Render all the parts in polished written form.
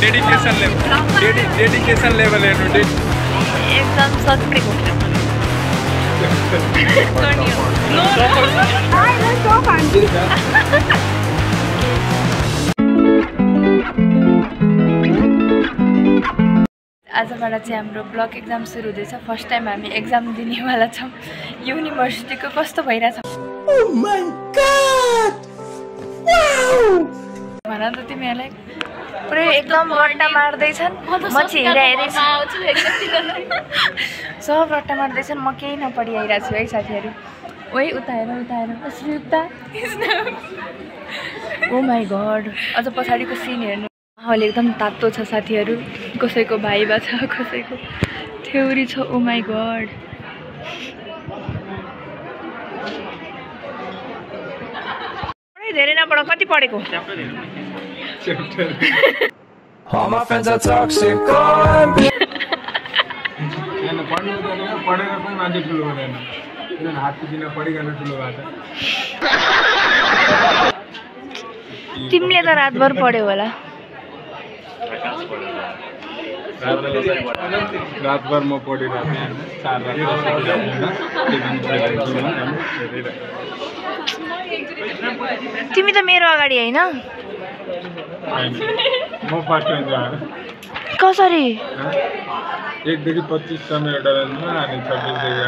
Dedication level हेर्नु एकदम सकेको आजबाट चाहिँ हाम्रो ब्लक एक्जाम सुरु हुँदैछ। फर्स्ट टाइम हामी एक्जाम दिनेवाला छौँ। युनिभर्सिटीको कस्तो भइरहेछ भन त तिमीहरूलाई। पुरै एकदम रट्टा मार्दैछन्। म चाहिँ हेरिरहेको सब रट्टा मार्दैछन्। म केही नपढी आइरहेको छु है साथीहरू। ओइ उता हेर कसरी उता। ओ माई गड। अझ पछाडिको सिन हेर्नु। माहौल एकदम तातो छ साथीहरू। कसैको भाइबा छ, कसैको थ्योरी छ। ओ माई गड। धेरै नपढ। कति पढेको? All my friends are toxic. तिमीले त रातभर पढ्यौ होला। रातभर म पढिरहेको थिएँ। तिमी त मेरो अगाडि होइन। म फर्स्ट बेन्च कसरी? 1 देखि 25 सम्म एउटा बेन्चमा अनि 26 देखि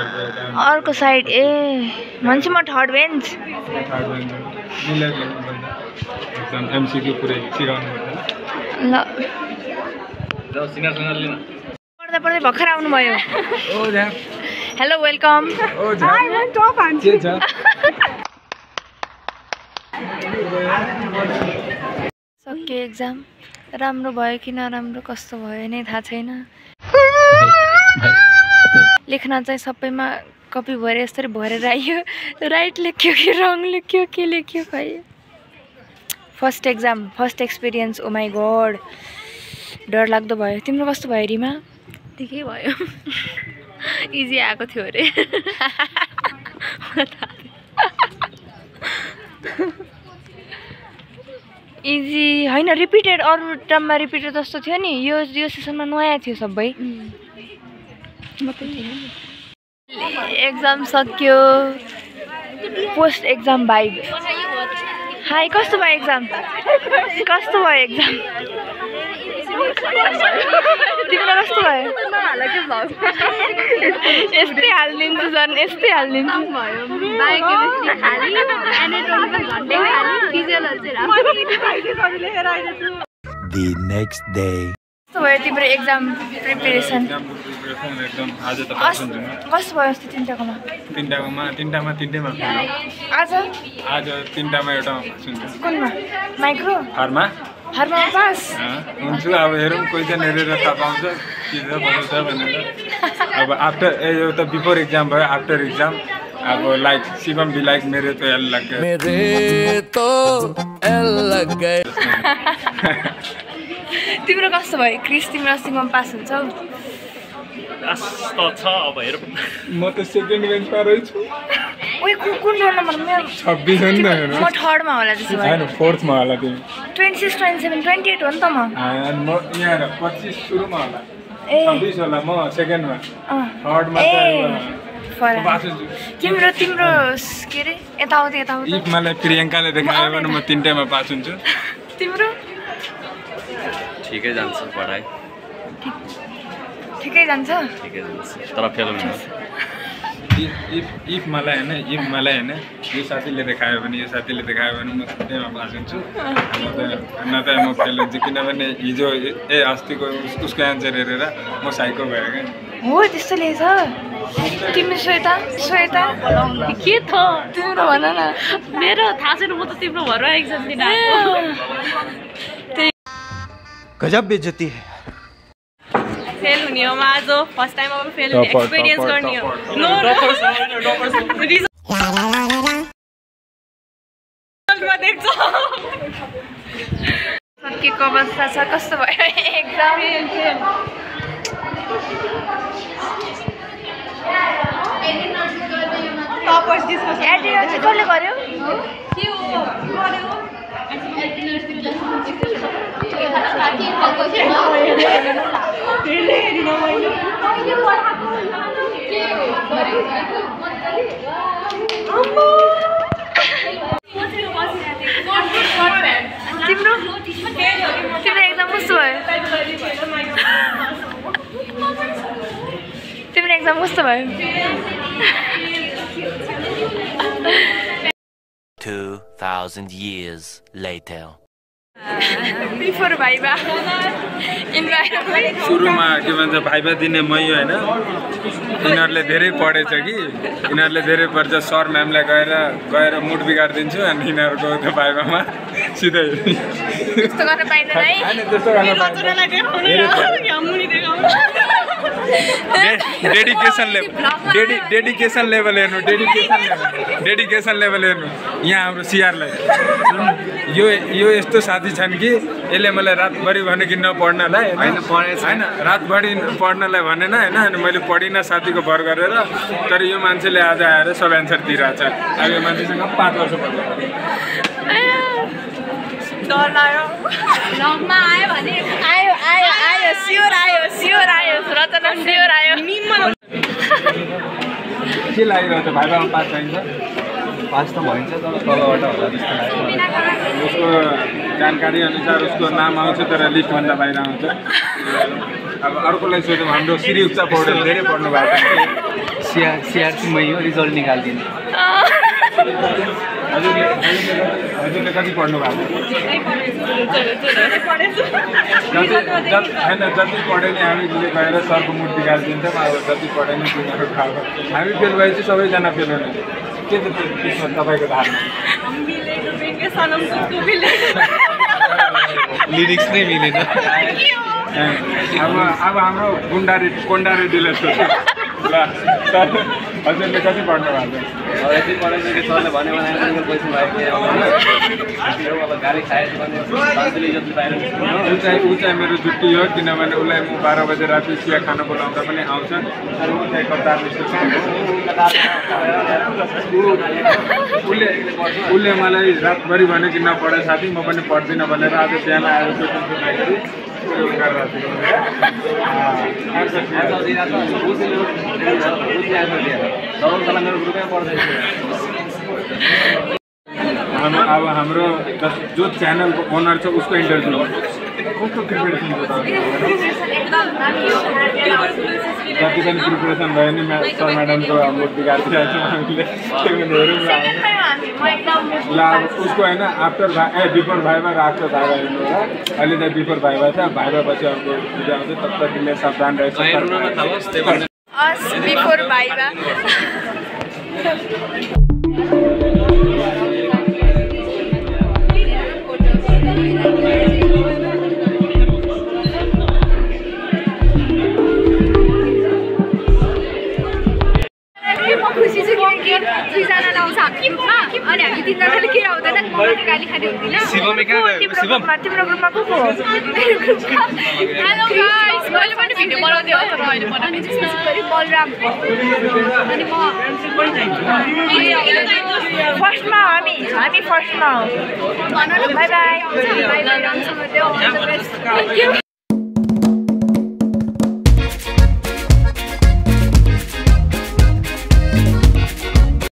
अर्को साइड। ए भन्छ म थर्ड बेन्च। मिलेर लेख्नुपर्छ। एकदम एमसीक्यू पुरै सिकाउनु पर्छ। ल पढ्दा पढ्दै भर्खर आउनुभयो। Hello welcome. सक्यो एक्जाम। राम्रो भयो कि नराम्रो कस्तो भयो नै थाहा छैन। लेख्न चाहिँ सबैमा कपी भएर यसरी भरेर आयो। राइट लेख्यो कि रङ लेख्यो के लेख्यो खै। First exam, first experience. Oh my God डर लाग्दो भयो। तिम्रो कस्तो भयो रिमा? ठिकै भयो। इजी आएको थियो अरे। इजी होइन रिपिटेड। अरू टर्ममा रिपिटेड जस्तो थियो नि। यो सेसनमा नयाँ थियो सबै। एक्जाम सक्यो। Post exam vibe. हाई कस्तो भयो एक्जाम? कस्तो भयो एक्जाम? तिम्रो कस्तो भयो? यस्तै हालिदिन्छु झन् यस्तै हालिदिन्छु। The next day. कस्तो भयो तिम्रो एक्जाम प्रिपरेसन? कस्तो भयो अस्ति तिनटाकोमा? तिनटामा आज तिनटामा एउटा कुनमा? माइक्रो फार्मा पास हुन्छु। अब हेरौँ क्वेसन हेरेर थाहा पाउँछ के छ बनाउँछ भनेर। अब आफ्टर यो त बिफोर एक्जाम भयो। आफ्टर एक्जाम अब लाइक शिवम भी लाइक मेरे तो एल लग गए। तिम्रो कस्तो भयो क्रिस? तिम्रो अस्तिमा पास हुन्छ? अब हेरौँ। म त सेकेन्ड बेन्चमा रहेछु। ओइ कुन रोल नम्बर? मेरो 26 हो नि त। म थर्डमा होला त्यसो भए। हैन फोर्थमा होला तिमी। 26 27 28 हो नि त म। अनि म यहाँ 25 सुरुमा होला। ए 26 होला म सेकेन्डमा। थर्डमा तिम्रो के अरे यताउति इफ मलाई प्रियङ्काले देखायो भने म तिनटामा पास हुन्छु। तिम्रो ठिकै जान्छ पढाइ। ठिकै जान्छ तर फेल हुन्छ। इफ मलाई होइन यो साथीले देखायो भने म तिनटामा पास हुन्छु। न त म फेल हुन्छु। किनभने हिजो अस्तिको उसको एन्सर हेरेर म साइको भयो क्या। हो त्यस्तो लेखेछ? तिमी श्वेता के त तिम्रो भन न। मेरो थाहा छैन। म त तिम्रो भरमा एक्जाम दिन आएको। गजब बेइज्जती है। फेल हुने हो आज फर्स्ट टाइम। अब फेल हुने एक्सपिरियन्स गर्ने हो। सकेको अवस्था छ। कस्तो भयो एक्जाम? एडिट कसले गर्यो? तिम्रो एक्जाम कस्तो भयो तिम्रो एक्जाम कस्तो भयो 2000 years later. Before viva environment सुरुमा के भन्छ भाइबा दिने मै होइन यिनीहरूले धेरै पढेछ कि यिनीहरूले धेरै पढ्छ सर म्यामलाई गएर मुड बिगारिदिन्छु अनि यिनीहरूको त्यो भाइबामा सिधै त्यस्तो गर्न पाइँदैन है होइन त्यस्तो गर्न डेडिकेसन लेभल हेर्नु डेडिकेसन लेभल हेर्नु यहाँ हाम्रो सिआरलाई यो यस्तो साथी छन् कि यसले मलाई रातभरि भने कि नपढ्नलाई होइन रातभरि पढ्नलाई भनेन होइन अनि मैले पढिनँ साथीको भर गरेर तर यो मान्छेले आज आएर सब एन्सर दिइरहेछ अब यो मान्छेसँग 5 वर्ष पढ्नु डर लाग्यो लगमा आयो भने आयो स्योर आयो रचना स्योर आयो के लागिरहेछ भाइबामा पास चाहिन्छ पास त भइन्छ तर तलबाट होला जस्तो लाग्यो उसको जानकारी अनुसार उसको नाम आउँछ तर लिस्टभन्दा बाहिर आउँछ अब अर्कोलाई सोध्यौँ हाम्रो श्रीयुक्त पौडेल धेरै पढ्नु भएको सिआरसी मै हो रिजल्ट निकालिदिने हजुरले कति पढ्नु भएको होइन जति पढे नि हामीले गएर सरको मुड बिगारिदिन्छौँ अब जति पढे नि तिनीहरू खाएको हामी फेल भएपछि सबैजना फेल हुने के छ त्यसमा तपाईँको धारणा लिरिक्स नै मिलेन अब हाम्रो कोन्डा रेड्डीलाई सोध्छौँ ल सर हजुरले कति पढ्नु भएको अब यति पढेछ कि सरले भन्यो भने पैसा भयो अब गाडी खाएछ भने ऊ चाहिँ मेरो जुट्टी हो किनभने उसलाई म 12 बजे राति चिया खान बोलाउँदा पनि आउँछ तर ऊ चाहिँ कतारमा उसले मलाई रातभरि भन्यो कि नपढे साथी म पनि पढ्दिनँ भनेर आज बिहान आएर अब हाम्रो जो च्यानलको ओनर छ उसको इन्टरभ्यू कस्तो प्रिपेरेसन छ जति पनि प्रिपेरेसन भयो नि सर म्याडमको मुड बिगारिदिरहेको छौँ हामीले ल अब उसको होइन आफ्टर बिफोर भाइबा र आफ्टर भाइबा हेर्नु होला अहिले चाहिँ बिफोर भाइबा छ भाइबा पछि अर्को पूजा आउँछ तबतकले सावधान रहेछ बिफोर भाइबा खुसी छु किनकि 3 जना लाउँछ हामी ग्रुपमा अनि हामी 3 जनाले के आउँदैन म मात्र गाली खाने हुँदिन तिम्रो ग्रुपमा को हो मेरो ग्रुपमा हेलो गाइस मैले पनि भिडियो बनाउँदै हो तर अहिले बनाउने चाहिँ बलराम अनि म फर्स्टमा हामी फर्स्टमा हो बाइ बाइ रामसँग देऊ थ्यांक यू